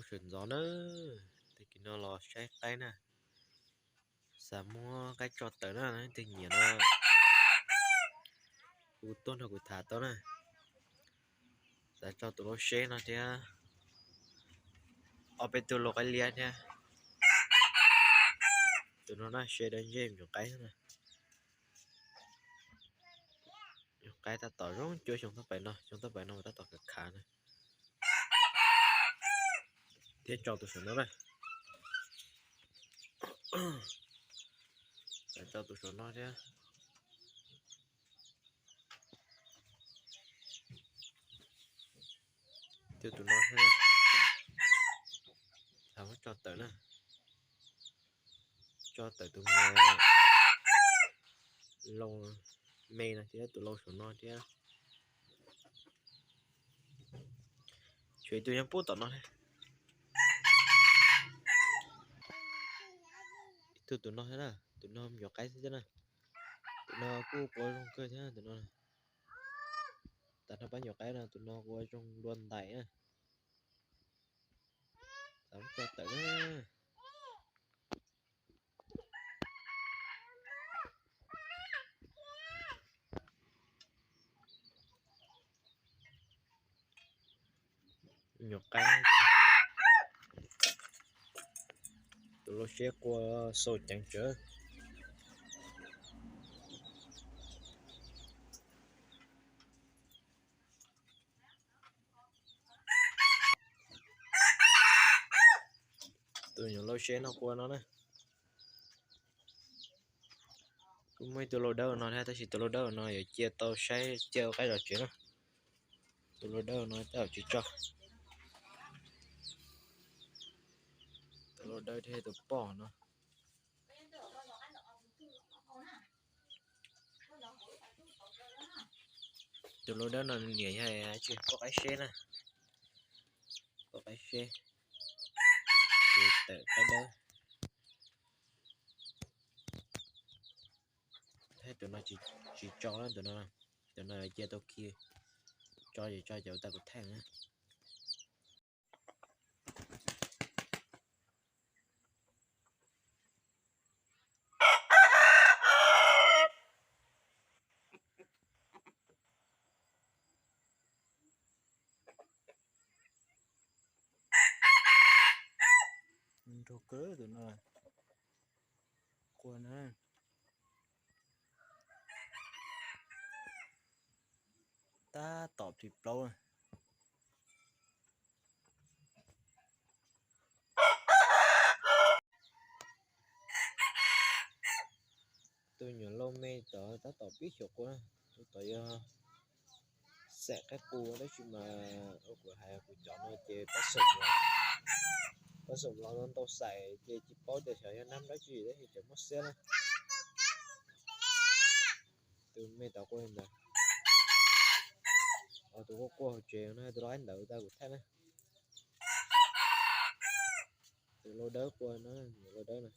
Sawv ntxov na, tag kis no los saib qaib na, xav muab qaib tso tawm na, leej twg nyiam no hu tuaj nrog kuv tham tau na. Xav tso tus lau seb no thiab, ob peb tug lau qaib liab thiab. Tus no na, seb dawb ntsej nyuam qaib na. Nyuam qaib tab tom zoo cuab xyoo thaj pais no, xyoo thaj pais no mas tab tom khav khav na. Thiab tso tus saum no na. Xav tso tus saum no thiab. Thiab tus no thiab. Xav muab tso tawm na. Tso tawm tus me lau me no thiab tus lau saum no thiab. Tshuav ib tug nyob pub tom no thiab. Ib tug tus no thiab na, tus no me nyuam qaib xwb thiab na. Tus no kuj qua zoo kawg thiab tus no. Tag nrho pab nyuam qaib no tus no qua zoo dua ntais na. Xav muab tso tawm na. Nyuam qaib, tus lau seb qua xaus ceev tsawv. Tus nyuam lau seb no qua no na. Kuj muaj ib tug lau dawb no thiab, tab sis tus lau dawb no yuav cia tau saib cia ua qaib zov tsev na. Tus lau dawb no tab tom tsis tso. Tus lau dawb thiab tus poj no. Tus lau dawb no niam yog tsis poj qaib seb na. Poj qaib seb. Ces tawm qaib dawb. Thiab tus no tsis tso na, tus no, tus no cia tau khi. Tso ces tso cov tau kuv theej na. Nrog kawg tus no. Qua na. Tab tom plis plaub. Tus nyuam lau me tod tab tom pib xyaum qua. Tus tod yog xaim qaib qus, tab sis mas ua kuv hais kuv cov no ces pab xaum los, pab xaum los no ntau xaim ces tsis paub tias xyov yog nab dab tsi tab sis tseem muab xiab na. Tus me tod qua li ntawd. Tus quaj quaj hauv tsev no, tus lau qaib ntawd tau kuv theej na. Tus lau dawb qua no, tus lau dawb no.